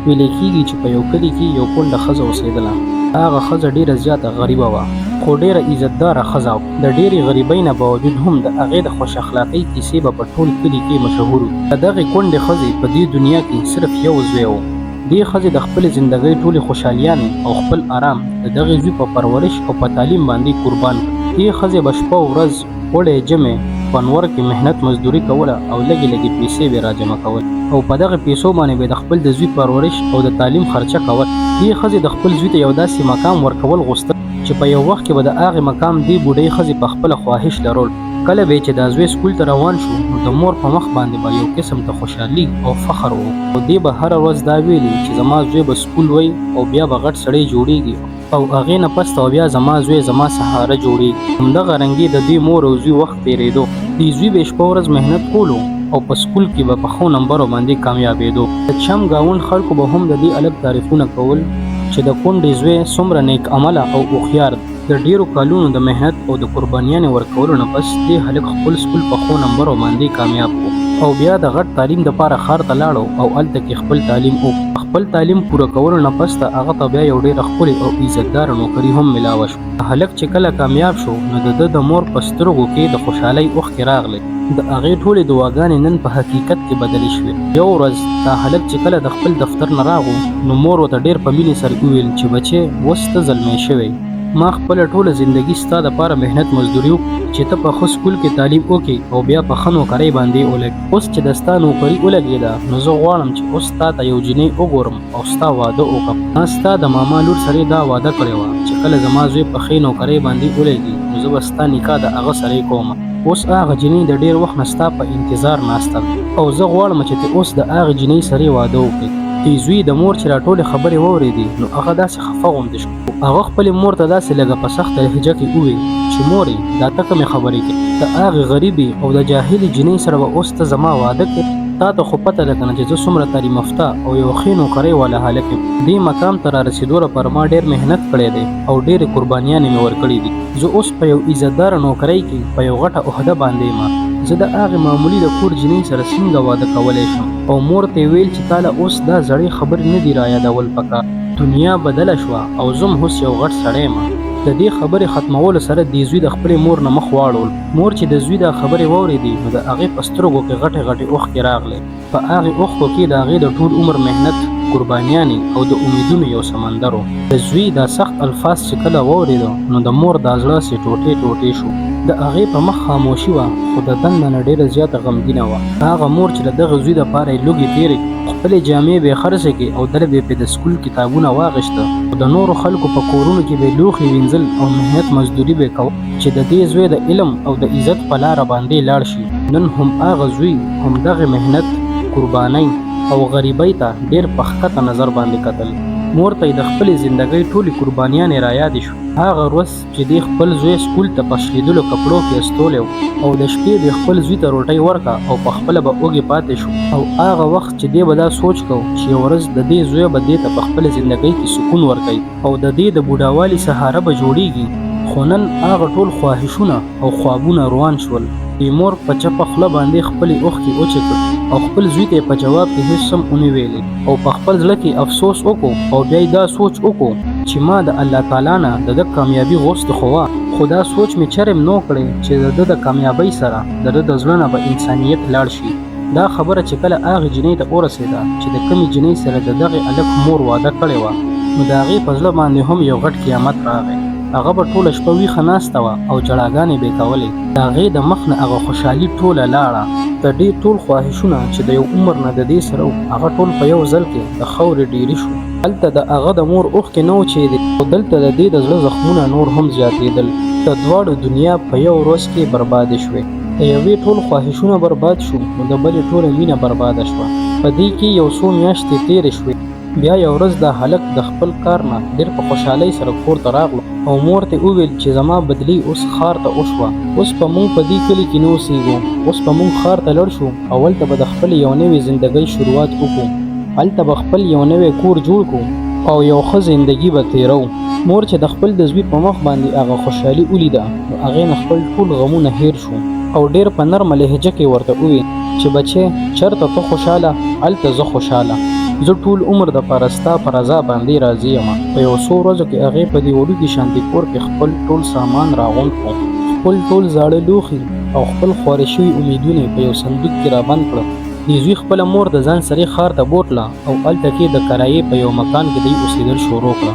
ویل کیږي چې په یو کلي کې یو کونډه ښځه اوسېدله. هغه ښځه ډېره زیاته غریبه وه، خو ډېره عزتداره ښځه وه. د ډېرې غریبۍ نه باوجود هم د هغې د خوش اخلاقۍ کیسې به په ټول کلي کې مشهورې وې. د دغې کونډې ښځې په دې دنیا کې صرف یو زوی و. دې ښځې د خپلې زندګۍ ټولې خوشحالیانې او خپل ارام د دغې زوی په پرورش او په تعلیم باندې قربان کړ. دې ښځې به شپه او ورځ اوړی ژمی په نور کې محنت مزدوري کوله او لږې لږې پېسې به یې راجمع کولې او په دغه پېسو باندې به یې د خپل د زوی پرورش او د تعلیم خرچه کوله. دې ښځې د خپل زوی ته یو داسې مقام ورکول غوښتل چې په یو وخت کې به د هغې مقام دې بوډۍ ښځې په خپله خواهش لرلو. کله به یې چې دا زوی سکول ته روان شو نو د مور په مخ باندې به یو قسم ته خوشحالي او فخر و او دې به هره ورځ دا ویلې چې زما زوی به سکول وایي او بیا به غټ سړی جوړیږي او هغې نه پس ته بیا زما زوی زما سهاره جوړیږي. همدغه رنګې د دې مور او زوی وخت تیریدو. دې زوی به شپه ورځ محنت کولو او په سکول کې به په ښو نمبرو باندې کامیابیدو. د چم ګاونډ خلکو به هم د دې هلک تعریفونه کول چې د کونډې زوی څومره نیک عمله او هوښیار دی. د ډیرو کالونو د محنت او د قربانیانې ورکولو نه پس دې هلک خپل سکول په ښو نمبرو باندې کامیاب کو او بیا د غټ تعلیم د پاره ښار ته لاړو او هلته کې خپل تعلیم وکړو. خپل تعلیم پوره کولو نه پس ته هغه ته بیا یو ډیره ښکلې او عزتداره نوکري هم ملاوه شوه. هلک چې کله کامیاب شو نو د ده د مور په سترګو کې د خوشحالۍ اوښکې راغلې. د هغې ټولې دعاګانې نن په حقیقت کې بدلې شوې. یو ورځ دا هلک چې کله د خپل دفتر نه راغو نو مور ورته ډیر په مینې سره وویل چې بچې اوس ته زلمی شوی ما خپله ټوله زندګي ستا د پاره محنت مزدوري وکړه چې ته په ښه سکول کې تعلیم وکړې او بیا په ښه نوکرۍ باندې ولګې. اوس چې د ستا نوکري ولګېده نو زه غواړم چې اوس تا ته یو جینۍ وګورم او ستا واده وکړم. ما ستا د ماما لور سره دا وعده کړې وه چې کله زما زوی په ښې نوکرۍ باندې ولګي نو زه به ستا نکاح د هغه سره کوم. اوس هغه جینۍ د ډېر وخت نه ستا په انتظار ناسته ده او زه غواړم چې ته اوس د هغې جینۍ سره واده وکړې. دې زوی د مور چې دا ټولې خبرې واورېدې نو هغه داسې خفه غوندې شو. هغه خپلې مور ته داسې لږه په سخته لهجه کې وویل چې مورې دا ته کومې خبرې کوې؟ د هغې غریبې او د جاهلې جینۍ سره به اوس ته زما واده کوې؟ تا ته خو پته ده کنه چې زه څومره تعلیم یافته او یو ښې نوکرۍ والا هلک یم. دې مقام ته رارسېدو لپاره ما ډېر محنت کړی دی او ډېرې قربانیانې مې ورکړې دي. زه اوس په یو عزتداره نوکرۍ کې په یو غټه عهده باندې یم. زه د هغې معمولي د کور جینۍ سره څنګه واده کولی شم؟ او مور ته یې ویل چې تاله اوس دا زړې خبرې نه دي رایادول پکار. دنیا بدله شوه او زه هم اوس یو غټ سړی یم. د دې خبرې ختمولو سره دې زوی د خپلې مور نه مخ واړول. مور چې د زوی دا خبرې واورېدې نو د هغې په سترګو کې غټې غټې اوښکې راغلې. په هغې اوښکو کې د هغې د ټول عمر محنت، قربانیانې او د امیدونو یو سمندر و. د زوی دا سخت الفاظ چې کله واورېده نو د مور دا زړه هسې ټوټې ټوټې شو. د هغې په مخ خاموشي وه خو د دننه نه ډېره زیاته غمګینه وه. هغه مور چې د دغه زوی دپاره یې لوګې تېرې کړې، خپلې جامې به یې خرڅې کړې او دله به یې پرې د سکول کتابونه واخیسته او د نورو خلکو په کورونو کې به یې لوښي وینځل او محنت مزدوري به یې کوله چې د دې زوی د علم او د عزت په لاره باندې لاړ شي. نن هم هغه زوی همدغې محنت، قربانۍ او غریبۍ ته ډېر په ښکته نظر باندې کتل. مور ته یې د خپلې زندګۍ ټولې قربانیانې رایادې شوې. هغه ورځ چې دې خپل زوی سکول ته په شلېدلو کپړو کې استولی و او د شپې به خپل زوی ته روټۍ ورکړه او په خپله به وږی پاتې شو او هغه وخت چې دې به دا سوچ کو چې یوه ورځ د دې زوی به دې ته په خپله زندګۍ کې سکون ورکوي او د دې د بوډاوالي سهاره به جوړېږي، خو نن هغه ټول خواهشونه او خوابونه روان شول. دې مور په چپه خوله باندې خپلې اوښکې وچې کړې او خپل زوی ته یې په جواب کې هېڅ هم ونه ویلې او په خپل زړه کې افسوس وکړو او بیا یې دا سوچ وکړو چې ما د الله تعالی نه د ده کامیابي غوښتې خو وه خو دا سوچ مې چرې هم نه و کړی چې د ده د کامیابۍ سره د ده د زړه نه به انسانیت لاړ شي. دا خبره چې کله هغې جینۍ ته ورسېده چې د کومې جینۍ سره د دغې هلک مور واده کړې وه نو د هغې په زړه باندې هم یو غټ قیامت راغی. هغه به ټوله شپه ویښه ناسته وه او ژړاګانې به یې کولې. د هغې د مخ نه هغه خوشحالي ټوله لاړه. د دې ټول خواهشونه چې د یو عمر نه د دې سره وو هغه ټول په یو ځل کې د خاورې ډیري شو. هلته د هغه د مور اوښکې نه وچېدې او دلته د دې د زړه زخمونه نور هم زیاتېدل. د دواړو دنیا په یو ورځ کې بربادې شوې. د یوې ټول خواهشونه برباد شو نو د بلې ټوله مینه برباده شوه. په دې کې یو څو میاشتې تېرې شوې. بیا یو ورځ دا هلک د خپل کار نه ډېر په خوشحالۍ سره کور ته راغلو او مور ته یې وویل چې زما بدلي اوس ښار ته وشوه، اوس به مونږ په دې کلي کې نه اوسېږو، اوس به مونږ ښار ته لړ شو او هلته به د خپلې یو نوې زندګۍ شروعات وکړو، هلته به خپل یو نوی کور جوړ کړو او یو ښه زندګي به تېروو. مور چې د خپل د زوی په مخ باندې هغه خوشحالي ولیده نو هغې نه خپل ټول غمونه هېر شو او ډېر په نرمه لهجه کې ورته وویل چې بچې چرته ته خوشحاله هلته زه خوشحاله. زه ټول عمر د پاره ستا په رضا باندې راضي یم. په یو څو ورځو کې هغې په دې وړوکي شانتي کور کې خپل ټول سامان راغونډ کړو، خپل ټول زاړه لوښي او خپل خواره شوي امیدونه یې په یو صندوق کې رابند کړه. دې زوی خپله مور د ځان سرې ښار ته بوتله او هلته کې د کرایې په یو مکان کې دی اوسېدل شروع کړه.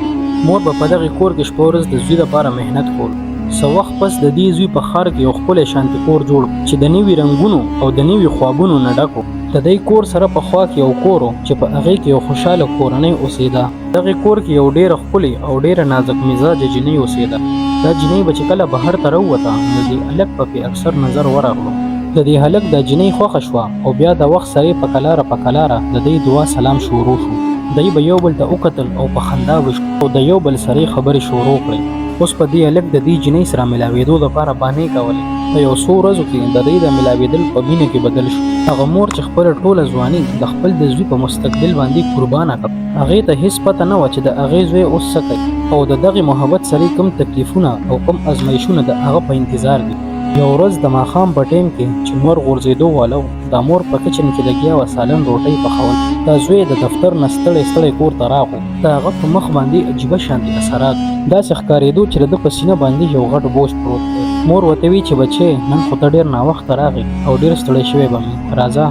مور به په دغې کور کې شپه ورځ د زوی لپاره محنت کولو. څه وخت پس د دې زوی په ښار کې یو ښکلی شانتي کور جوړ کړ چې د نوي رنګونو او د نوي خوابونو نه ډک و. د دی کور سره په خوا کې یو کور و چې په هغې کې یو خوشحاله کورنۍ اوسېده. دغې کور کې یو ډېره ښکلې او ډېره نازک مزاجه جینۍ اوسېده. دا جینۍ به چې کله بهر ته راووته نو د دې هلک به پرې اکثر نظر ورغلو. د دې هلک دا جینۍ خوښه شوه او بیا د وخت سره په کلاره په کلاره د دی دعا سلام شروع شو. دی به یو بل ته وکتل او په خندا به شو او د یو بل سره یې خبرې شروع کړې. اوس به دې هلک د دې جینۍ سره ملاوېدو لپاره بانې کولې. په یو څو ورځو کې د دی دا ملاوېدل په مینه کې بدل شو. هغه مور چې خپله ټوله ځواني د خپل د زوی په مستقبل باندې قربانه کړه، هغې ته هېڅ پته نه وه چې د هغې زوی اوس څه کوي او د دغې محبت سره کوم تکلیفونه او کوم ازمایشونه د هغه په انتظار دي. یوه ورځ د ماښام په ټایم کې چې نور غورځېدو واله و، دا مور په کچن کې لګیا وه سالن روټۍ پخول. دا زوی د دفتر نه ستړی ستړی کور ته راغو. د هغه په مخ باندې عجیبه شانتې اثرات وو. داسې ښکارېدو چې د ده په سینه باندې یو غټ بوج پروت دی. مور ورته وی چې بچی نن خو ته ډېر ناوخته راغې او ډېر ستړی شوی به مې، راځه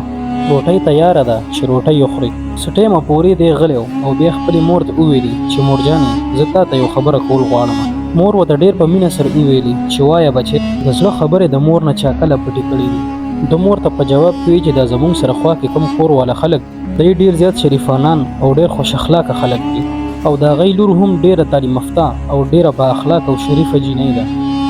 روټۍ تیاره ده چې روټۍ وخورې. څه ټیمه پورې دی غلی و او بیا خپلې مور ته وویلي چې مورجانې زه تا ته یو خبره کول غواړم. مور ورته ډېر په مینه سره وویلي چې وایه بچی. د زړه خبرې د مور نه چا کله پټې کړې دي؟ ده مور ته په جواب کې وی چې دا زمونږ سره خوا کې کوم کور والا خلک دی ډېر زیات شریفانان او ډېر خوش اخلاقه خلک دي او د هغې لور هم ډېره تعلیم یافته او ډېره با اخلاقه او شریفه جینۍ ده.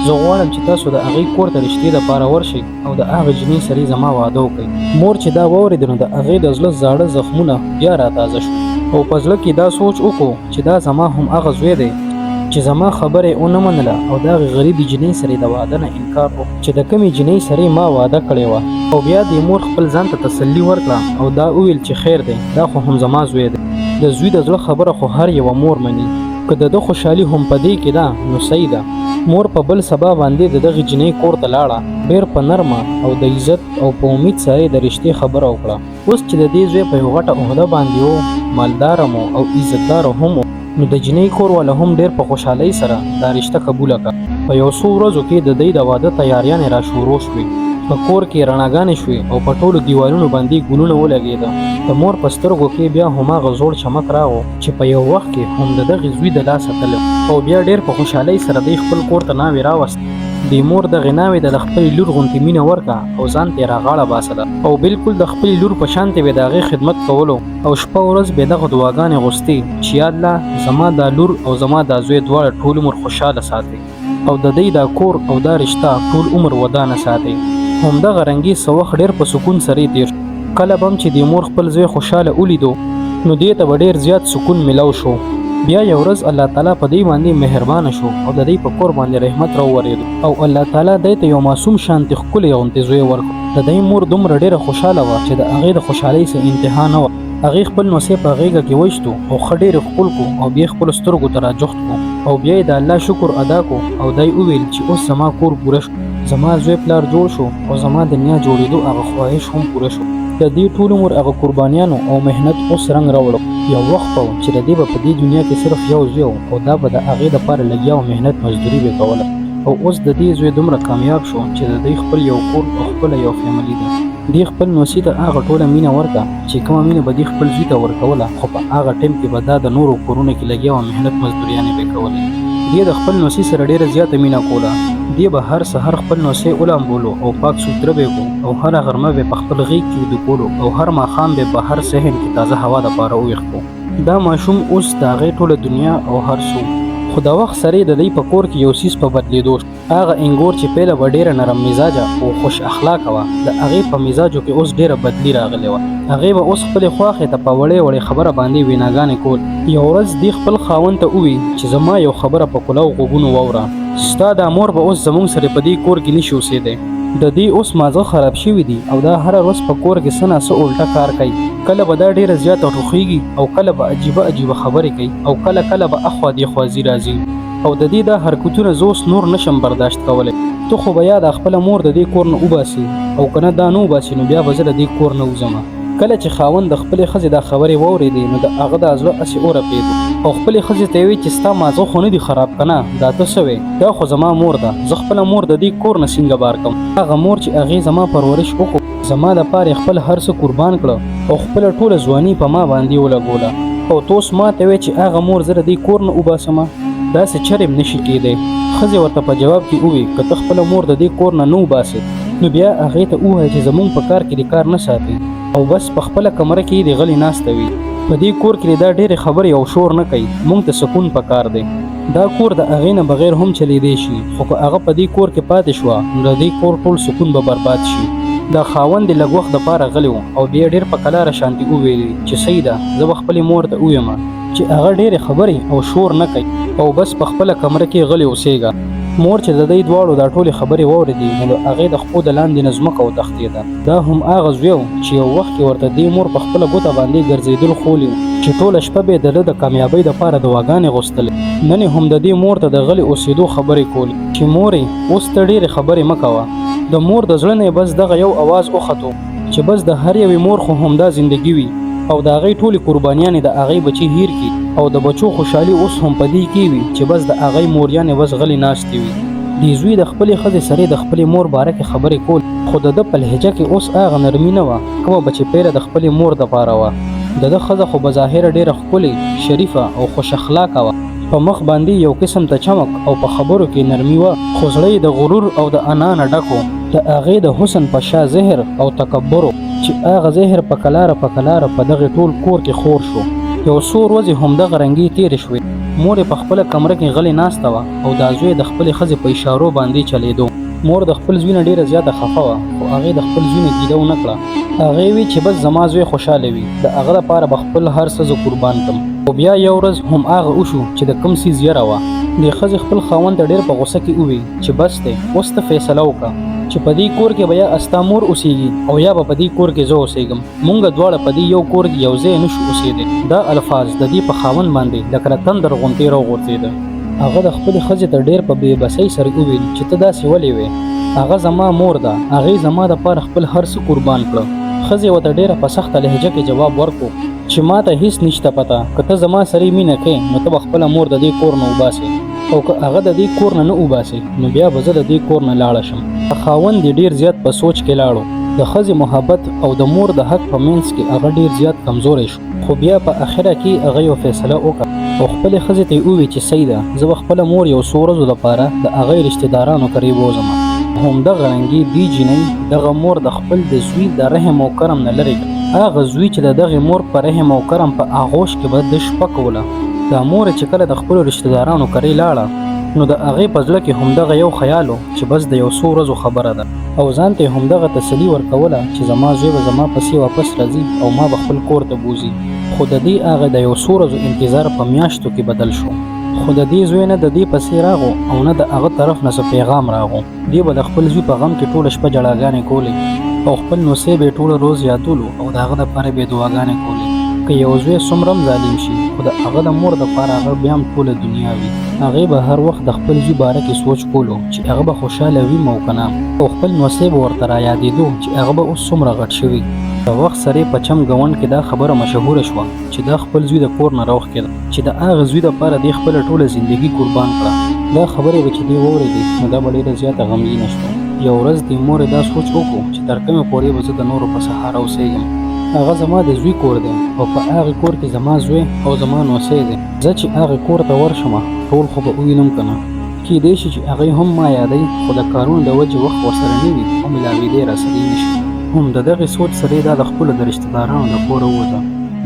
زه غواړم چې تاسو د هغې کور ته رشتې دپاره ورشئ او د هغې جینۍ سره زما واده وکړئ. مور چې دا واورېده نو د هغې د زړه زاړه زخمونه بیا راتازه شو او په زړه کې دا سوچ وکړو چې دا زما هم هغه زوی دی چې زما خبره یې ونه منله او د هغې غریبې جینۍ سره یې د واده نه انکار وکړو چې د کومې جینۍ سره یې ما واده کړې وه. او بیا دې مور خپل ځان ته تسلي ورکړه او دا وویل چې خیر دی، دا خو هم زما زوی دی. د زوی د زړه خبره خو هر یوه مور مني، که د ده خوشحالي هم په دې کې ده نو صحیح ده. مور په بل سبا باندې د دغې جینۍ کور ته لاړه، ډېر په نرمه او د عزت او په امید سره یې د رشتې خبره وکړه. اوس چې د دې زوی په یو غټه عهده باندې و، مالدار هم و او عزتدار هم و، نو د جینۍ کور والا هم ډېر په خوشحالۍ سره دا رشته قبوله کړه. په یو څو ورځو کې د دوی د واده تیاریانې را شروع شوې. په کور کې رڼاګانې شوې او په ټولو دیوالونو باندې ګلونه ولګېده. د مور په سترګو کې بیا هماغه زوړ چمک راغو چې په یو وخت کې هم د دغې زوی د لاسه تللی و. او بیا ډېر په خوشحالۍ سره دوی خپل کور ته ناوې راوسته. دې مور دغې ناوې ته د خپلې لور غوندې مینه ورکړه او ځان ته یې راغاړه باسله او بلکل د خپلې لور په شانتې به یې د هغې خدمت کولو او شپه ورځ به یې دغه دعاګانې غوښتې چې یا الله زما دا لور او زما دا زوی دواړه ټول عمر خوشحاله ساتې او د دوی دا کور او دا رشته ټول عمر ودانه ساتې. همدغه رنګې څه وخت ډېر په سکون سره تېر شو. کله به هم چې دې مور خپل زوی خوشحاله ولیدو نو دې ته به ډېر زیات سکون ملاو شو. بیا یو ورځ الله تعالی په دی باندې مهربانه شو او د دی په کور باندې رحمت راوورېدو او الله تعالی دی ته یو معصوم شانتې ښکلی غوندې زوی ورکړو. د دی مور دومره ډېره خوشحاله وه چې د هغې د خوشحالۍ څه انتها نه وه. هغې خپل نوسی په غېږه کې وایستو او ښه ډېر یې ښکل کړو او بیا یې خپلو سترګو ته راجوخت کړو او بیا یې د الله شکر ادا کړو او دا یې وویل چې اوس زما کور پوره شو، زما زوی پلار جوړ شو او زما د نیا جوړېدو هغه خواهش هم پوره شو. د دې ټول عمر هغه قربانیانو او محنت اوس رنګ راوړو. یو وخت به و چې د دې به په دې دنیا کې صرف یو زوی و او دا به د هغې دپاره لګیا او محنت مزدوري به یې کوله او اوس د دې زوی دومره کامیاب شو چې د دوی خپل یو کور او خپله یو فیملي ده. دې خپل نوسي ته هغه ټوله مینه ورکړه چې کومه مینه به دې خپل زوی ته ورکوله، خو په هغه ټایم کې به دا د نورو کورونو کې لګیا او محنت مزدوریانې به یې کولې. دې د خپل نوسي سره ډېره زیاته مینه کوله. دې به هر سهار خپل نوسی ولامبولو او پاک سوتره به یې کو او هره غرمه به یې په خپل غېږ کې ویده کولو او هر ماښام به یې په هر صحن کې تازه هوا دپاره وویښ کو. دا ماشوم اوس د هغې ټوله دنیا او هر څه و. خو د وخت سره د دوی په کور کې یو څیز په بدلېدو شو. هغه اینګور چې پیله به ډېره نرم مزاجه او خوش اخلاقه وه، د هغې په مزاجو کې اوس ډېره بدلي راغلې وه. هغې به اوس خپلې خواښې ته په وړې وړې خبره باندې ویناګانې کول. یوه ورځ دې خپل خاوند ته ووی چې زما یو خبره په کلاو غوږونو واوره. ستا دا مور به اوس زمونږ سره په دې کور کې نشي اوسېدی. د دې اوس مازغه خراب شوي دي او دا هره ورځ په کور کې څه نا څه الټه کار کوي. کله به دا ډېره زیاته ټوخېږي او کله به عجیبه عجیبه خبرې کوي او کله کله به اخوا دېخوا ځي راځي. او د دې دا حرکتونه زه اوس نور نه شم برداشت کولی. ته خو به یا دا خپله مور د دې کور نه وباسې او که نه دا نه وباسې نو بیا به زه له دې کور نه وځم. کله چې خاوند د خپلې ښځې دا خبرې واورېدې نو د هغه دا زړه هسې ورپېدو او خپلې ښځې ته یې وې چې ستا مازغه خو نه دي خراب که نه؟ دا ته څه وې؟ دا خو زما مور ده، زه خپله مور د دې کور نه څنګه بار کړم؟ هغه مور چې هغې زما پرورش وکړو، زما لپاره یې خپل هر څه قربان کړه او خپله ټوله ځواني په ما باندې ولګوله او ته اوس ماته وې چې هغه مور زه د دې کور نه وباسم؟ داسې چرې هم نشي کېدی. ښځې ورته په جواب کې ووې، که ته خپله مور د دې کور نه نه وباسې نو بیا هغې ته ووایه چې زمونږ په کار کې دې کار نه ساتي او بس په خپله کمره کې دې غلې ناسته وي. په دې کور کې دې دا ډېرې خبرې او شور نه کوي، مونږ ته سکون په کار دی. دا کور د هغې نه بغیر هم چلېدی شي، خو که هغه په دې کور کې پاتې شوه نو د دې کور ټول سکون به برباد شي. دا خاوند یې لږ وخت دپاره غلی و او بیا یې ډېر په کلاره شانتې وویلې چې صحیح ده، زه به خپلې مور ته وویم چې هغه ډېرې خبرې او شور نه کوي او بس په خپله کمره کې غلې اوسېږه. مور چې د دوی دواړو دا ټولې خبرې واورېدې نو د هغې د خپو د لاندې نه ځمکه وتښتېده. دا هم هغه زوی و چې یو وخت کې ورته دې مور په خپله ګوته باندې ګرځېدل ښولي وو چې ټوله شپه به یې د ده د کامیابۍ دپاره دعاګانې غوښتلې. نن یې هم د دې مور ته د غلې اوسېدو خبرې کولې چې مورې اوس ته ډېرې خبرې مه کوه. د مور د زړه نه یې بس دغه یو اواز وختو چې بس د هر یوې مور خو همدا زندګي وي او د هغې ټولې قربانیانې د هغې بچي هیر کړي او د بچو خوشحالي اوس هم په دې کې وي چې بس د هغې موریانې بس غلې ناستې وي. دې زوی د خپلې ښځې سرې د خپلې مور باره کې خبرې کولې خو د ده په لهجه کې اوس هغه نرمي نه وه کومه به چې پيله د خپلې مور دپاره وه. د ده ښځه خو بظاهره ډېره ښکلې، شريفه او خوش اخلاقه وه. په مخ باندې يو قسم ته چمک او په خبرو کې نرمي وه خو زړه يې د غرور او د انا نه ډک و. د هغې د حسن په شا زهر او تکبر و چې هغه زهر په کلاره په کلاره په دغې ټول کور کې خور شو. يو څو ورځې همدغه رنګې تېرې شوې. مور يې په خپله کمره کې غلې ناسته وه او دا زوی د خپلې ښځې په اشارو باندې چلېدو. مور د خپل زوی نه ډېره زیاته خفه وه، خو هغې د خپل زوی نه ګیله ونه کړه. هغې وی چې بس زما زوی خوشحاله وي، د هغه لپاره به خپل هر څه زه قربان کړم. خو بیا یو ورځ هم هغه وشو چې د کوم څیز یره وه. دې ښځې خپل خاوند ته ډېر په غوسه کې ووی چې بس دی، اوس ته فیصله وکړه چې په دې کور کې به یا ستا مور اوسېږي او یا به په دې کور کې زه اوسېږم. مونږ دواړه په دې یو کور کې یو ځای نه شو اوسېدی. دا الفاظ د دې په خاوند باندې لکه د تندر غونتې راوغورځېده. هغه د خپلې ښځې ته ډېر په بې بسۍ سره وویل چې ته داسې ولې وې؟ هغه زما مور ده، هغې زما دپاره خپل هر څه قربان کړه. ښځې ورته ډېره په سخته لهجه کې جواب ورکړو چې ماته هیڅ نشته پته، که ته زما سرې مینه کوې نو ته به خپله مور د دې کور نه وباسې او که هغه د دې کور نه نه وباسې نو بیا به زه د دې کور نه لاړه شم. خاوند یې ډېر زیات په سوچ کې لاړو. د ښځې محبت او د مور د حق په منځ کې هغه ډېر زیات کمزوری شو. خو بیا په اخره کې هغه یو فیصله وکړه او خپلې ښځې ته یې وویل چې صحیح ده، زه به خپله مور یو څو ورځو لپاره د هغې رشته دارانو کرې بوځم. همدغه رنګې دې جینۍ دغه مور د خپل د زوی د رحم او کرم نه لرې کړه. هغه زوی چې د دغې مور په رحم او کرم په آغوش کې به ده شپه کوله، دا مور یې چې کله د خپلو رشته دارانو کرې لاړه نو د هغې په زړه کې همدغه یو خیال و چې بس د یو څو ورځو خبره ده. او ځان ته یې همدغه تسلي ورکوله چې زما زوی به زما پسې واپس راځي او ما به خپل کور ته بوځي. خو د دې هغه د یو څو ورځو انتظار په میاشتو کې بدل شو. خو د دې زوی نه د دې پسې راغو او نه د هغه طرف نه څه پیغام راغو. دې به د خپل زوی په غم کې ټوله شپه ژړاګانې کولې او خپل نوسی به یې ټوله روز یادولو او د هغه دپاره به یې دعاګانې کولې. که یو زوی څومره هم ظالم شي خو د هغه د مور دپاره هغه بیا هم ټوله دنیا وي. هغې به هر وخت د خپل زوی باره کې سوچ کولو چې هغه به خوشحاله وي او که نه او خپل نوسی به ورته رایادېدو چې هغه به اوس څومره غټ شوي. د وخت سرې په چم ګاونډ کې دا خبره مشهوره شوه چې دا خپل زوی د کور نه راوښکېده چې د هغه زوی دپاره دې خپله ټوله زندګي قربان کړه. دا خبرې به چې دې واورېدې نو دا به ډېره زیاته غمګینه شوه. یوه ورځ دې مورې دا سوچ وکړو چې تر کومې پورې به زه د نورو په سهاره اوسېږم. هغه زما د زوی کور دی او په هغې کور کې زما زوی او زما نوسی دی. زه چې هغې کور ته ورشم ټول خو به ووینم که نه؟ کېدای شي چې هغوی هم ما یادوي خو د کارونو د وجې وخت ورسره نه وي او ملاوېدی راسره نه شي. هم د دغې سوچ سره یې دا د خپلو د رشته دارانو د کوره ووته.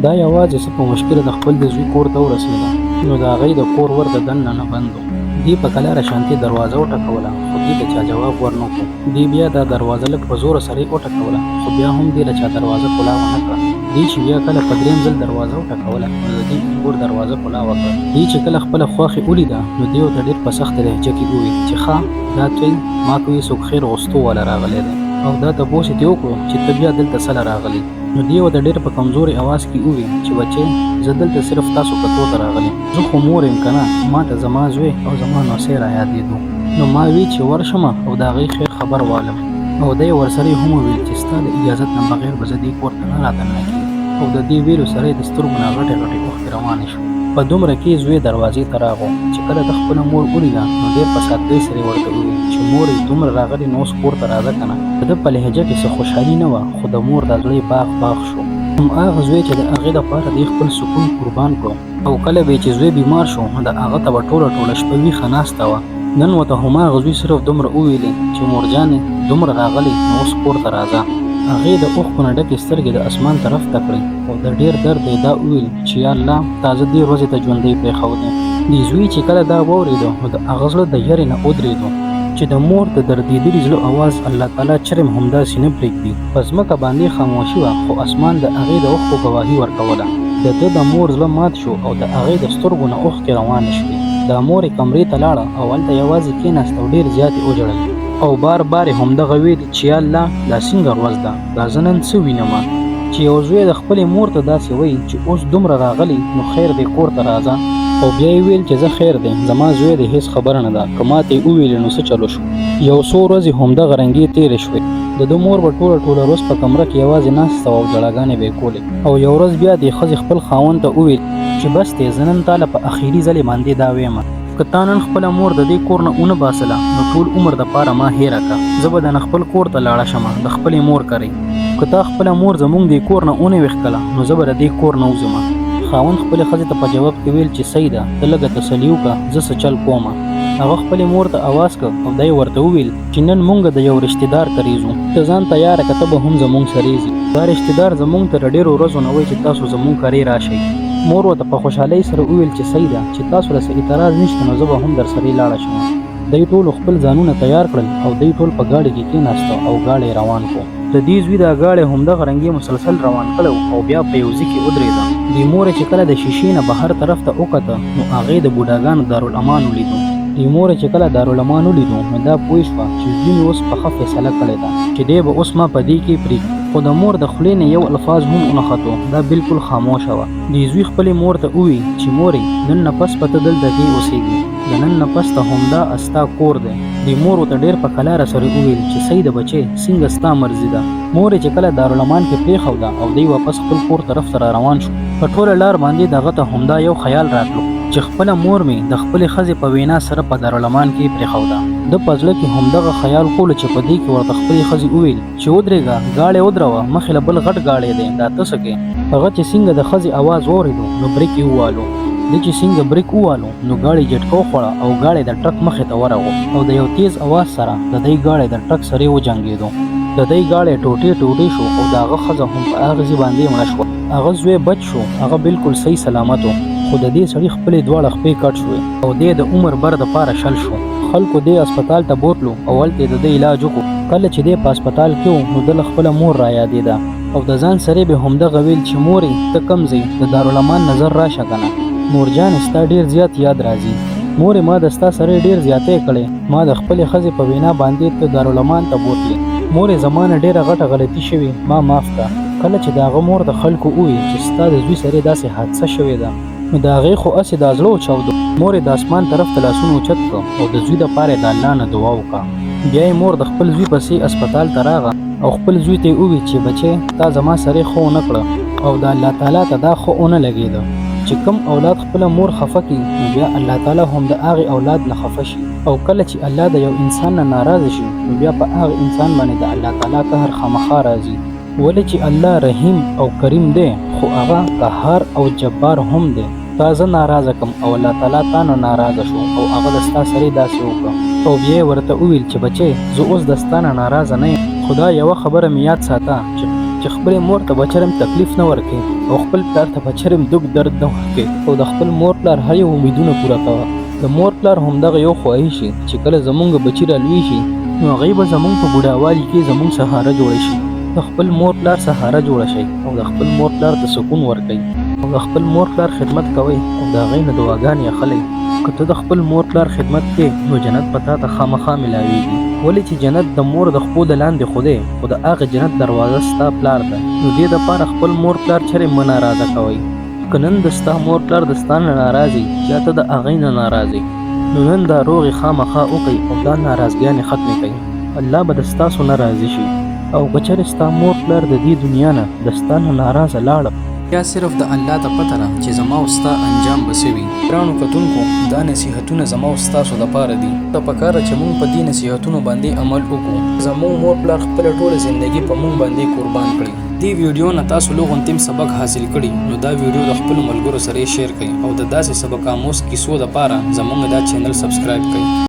دا یوازې څه په مشکله د خپل د زوی کور ته ورسېده نو د هغوی د کور ور د دننه نه بند و. دې په کلاره شانتې دروازه وټکوله خو دې ته چا جواب ورنه کړو. دې بیا دا دروازه لږ په زوره سره وټکوله خو بیا هم دې له چا دروازه کولاوه نه کړه. دې چې بیا کله په دریم ځل دروازه وټکوله نو د دې انګور دروازه کولاوه کړه. دې چې کله خپله خواښې ولیده نو دې ورته ډېر په سخته لهجه کې وویل چې ښه دا ته یې، ما کوې څوک خیر غوښتو واله راغلی دی او دا تپوس یې ترې وکړو چې ته بیا دلته څه له راغلې؟ نو دې ورته ډېر په کمزوري اواز کې وویل چې بچی زه دلته صرف تاسو کتو ته راغلی یم، زه خو مور یم که نه، ما ته زما زوی او زما نوسی رایادېدو نو ما وی چې ورشم او د هغې خیر خبر والم. او دی ورسره هم وویل چې ستا د اجازت نه بغیر به زه دې کور ته نه رادننه کېږم. او د دې ویلو سره یې د سترګو نه غټې غټې اوښکې روانې شوې. په دومره کې زوی دروازې ته راغو، چې کله ده خپله مور ولیده نو ډېر په سادګۍ سره یې ورته وویل چې مورې دومره راغلې نو اوس کور ته راځه کنه. د ده په لهجه کې څه خوشحالي نه وه خو د مور دا زړه یې باغ باغ شو. هم هغه زوی چې د هغې لپاره دې خپل سکون قربان کړو. او کله به یې چې زوی بیمار شو نو د هغه ته به ټوله ټوله شپه ویښه ناسته وه. نن ورته هماغه زوی صرف دومره وویلې چې مورجانې دومره راغلې نو اوس کور ته راځه. هغې د اوښکو نه ډکې سترګې د اسمان طرف ته کړې او د ډېر درد یې دا وویل چې یا الله تا زه دې ورځې ته ژوندۍ پرېښودې. دې زوی چې کله دا واورېده نو د هغه زړه د یرې نه ودرېدو چې د مور د دردېدلي زړه اواز الله تعالی چرې هم همداسې نه پرېږدي. په ځمکه باندې خاموشي وه خو اسمان د هغې د اوښکو ګواهي ورکوله. د ده د مور زړه مات شو او د هغې د سترګو نه اوښکې روانې شوې. دا مور یې کمرې ته لاړه او هلته یوازې کېناسته او ډېر زیات یې وژړل او بار بار یې همدغه ویل چې یا الله دا څنګه ورځ ده، دا زه نن څه وینم چې یو زوی د خپلې مور ته داسې وایي چې اوس دومره راغلی نو خیر دی کور ته راځه. او بیا یې ویل چې ځه خیر دی زما زوی دی هېڅ خبره نه ده که ماته یې وویلې نو څه چلو شو. یو څو ورځې همدغه رنګې تېرې شوې. د ده مور به ټوله ټوله ورځ په کمره کې یوازې ناسته وه او ژړاګانې به یې کولې. او یو ورځ بیا دې ښځې خپل خاوند ته وویل چې بس دی زه نن تاله په اخیري ځلې باندې دا ویم که تا نن خپله مور د دې کور نه ونه باسله نو ټول عمر د پاره ما هېره که، زه به دنه خپل کور ته لاړه شمه د خپلې مور کرې. که تا خپله مور زمونږ دې کور نه ونه ویښکله نو زه به د دې کور نه وځمه. خاوند خپلې ښځې ته په جواب کې ویل چې صحیح ده ته لږه تسلي وکړه زه څه چل کومه. هغه خپلې مور ته اواز کړ او دا یې ورته وویل چې نن مونږ د یو رشته دار کرې ځو ته ځان تیاره که ته به هم زمونږ سرې ځې. دا رشته دار زمونږ ته د ډېرو ورځو نه وایي چې تاسو زمونږ کرې راشئ. مور ورته په خوشحالۍ سره وویل چې صحیح ده چې تاسو له څه اعتراض نشته نو زه به هم درسرې لاړه شم. دوی ټولو خپل ځانونه تیار کړل او دوی ټول په ګاډي کې کېناسته او ګاډی یې روان کړو. د دې زوی دا ګاډی همدغه رنګې مسلسل روان کړی و او بیا په یو ځي کې ودرېده. دې مور یې چې کله د شیشې نه بهر طرف ته وکته نو هغې د بوډاګانو دارالامان ولیدو. دې مور یې چې کله دارالامان ولیدو نو دا پوه شوه چې زوی مې اوس پخه فیصله کړې ده چې دی به اوس ما په دې کې پرېږدي. خو د مور د خولې نه یو الفاظ هم ونه ختو، دا بلکل خاموشه وه. دې زوی خپلې مور ته ووی چې مورې نن نه پس به ته دلته کې اوسېږې، د نن نه پس ته همدا ستا کور دی. دې مور ورته ډېر په کلاره سره وویل چې صحیح ده بچې څنګه ستا مرضي ده. مور یې چې کله دارالامان کې پرېښوده او دی واپس خپل کور طرف ته راروان شو، په ټوله لار باندې د هغه ته همدا یو خیال راتلو چې خپله مور مې د خپلې ښځې په وینا سره په دارالامان کې پرېښوده. ده په زړه کې همدغه خیال کولو چې په دې کې ورته خپلې ښځې وویل چې ودرېږه، ګاړی ودروه، مخې له بل غټ ګاړی دی، دا ته څه کوې؟ هغه چې څنګه د ښځې اواز واورېدو نو برېک یې ووالو. ده چې څنګه برېک ووالو نو ګاړي جټکه وخوړه او ګاړی د ټرک مخې ته ورغو او د یو تېز اواز سره د دی ګاړی د ټرک سرې وجنګېدو. د دی ګاړی ټوټې ټوټې شو او د هغه ښځه هم په هغه ځي باندې مړه شوه. هغه زوی بچ شو، هغه بلکل صحیح سلامت و، خو د دې سړي خپلې دواړه خپې کټ شوې او دی د عمر بر د پاره شل شو. خلکو دی هسپتال ته بوتلو او هلته یې د ده علاج وکړو. کله چې دی په هسپتال کې و نو ده له خپله مور رایادېده او د ځان سرې به همدغه ویل چې مورې ته کوم ځای د دارالامان نظر راشه کنه. مورجانې ستا ډېر زیات یاد راځي. مورې ما د ستا سرې ډېر زیاتی کړی، ما د خپلې ښځې په وینا باندې ته دارالامان ته بوتلې. مورې زما نه ډېره غټه غلطي شوې، ما معاف کړه. کله چې د هغه مور د خلکو وویل چې ستا د زوی سرې داسې حادثه شوې ده نو د هغې خو هسې دا زړه وچاودو. مور یې د اسمان طرف ته لاسونه اوچت کړه او د زوی دپاره یې د الله نه دعا وکړه. بیا یې مور د خپل زوی پسې هسپتال ته راغه او خپل زوی ته یې وویل چې بچی تا زما سرې ښه ونه کړه او د الله تعالی ته دا ښه ونه لګېده چې کوم اولاد خپله مور خفه کړي نو بیا الله تعالی هم د هغې اولاد نه خفه شي او کله چې الله د یو انسان نه ناراضه شي نو بیا په هغه انسان باندې د الله تعالی قهر خامخا راځي. ولې چې الله رحیم او کریم دی خو هغه قهار او جبار هم دی. تا زه ناراضه کړم او الله تعالی تا نه ناراضه شو او هغه د ستا سرې داسې وکړه. او بیا یې ورته وویل چې بچی زه اوس د ستا نه ناراضه نه یم خو دا یوه خبره مې یاد ساته چې چې خپلې مور ته به چرم تکلیف نه ورکې او خپل پلار ته به چرم دوک درد نه ورکې او د خپل مور پلار هر یو امیدونه پوره کوه. د مور پلار همدغه یو خواهش وي چې کله زمونږ بچي را لوی شي نو هغوی به زمونږ په بوډاوالي کې زمونږ سهاره جوړه شي. د خپل مور پلار سهاره جوړه شئ او د خپل مور پلار ته سکون ورکړئ او د خپل مور پلار خدمت کوئ او د هغوی نه دعاګانې اخلئ. که ته د خپل مور پلار خدمت کې نو جنت به تاته خامخا ملاویږي. ولې چې جنت د مور د خپو د لاندې خو دی خو د هغه جنت دروازه ستا پلار ده نو دې دپاره خپل مور پلار چرې مه ناراضه کوئ. که نن د ستا مور پلار د ستا نه ناراض وي یا ته د هغوی نه ناراض یې نو نن دا روغې خامخا وکړئ او دا ناراضګیانې ختمې کړئ. الله به د ستاسو نه راضي شي. او که چېرې ستا مور پلار د دې دنیا نه د ستا نه ناراضه لاړه، بیا صرف د الله ته پته ده چې زما او ستا انجام به څه وي. ګرانو کتونکو دا نصیحتونه زما او ستاسو دپاره دي. ته پکار ده چې مونږ په دې نصیحتونو باندې عمل وکړو. زمونږ مور پلار خپله ټوله زندګي په مونږ باندې قربان کړي. دې ویډیو نه تاسو لغونتیم سبق حاصل کړي نو دا ویډیو د خپلو ملګرو سره شیر کړئ او د داسې سبق آموز کیسو دپاره زمونږ دا چینل سبسکرایب کړئ.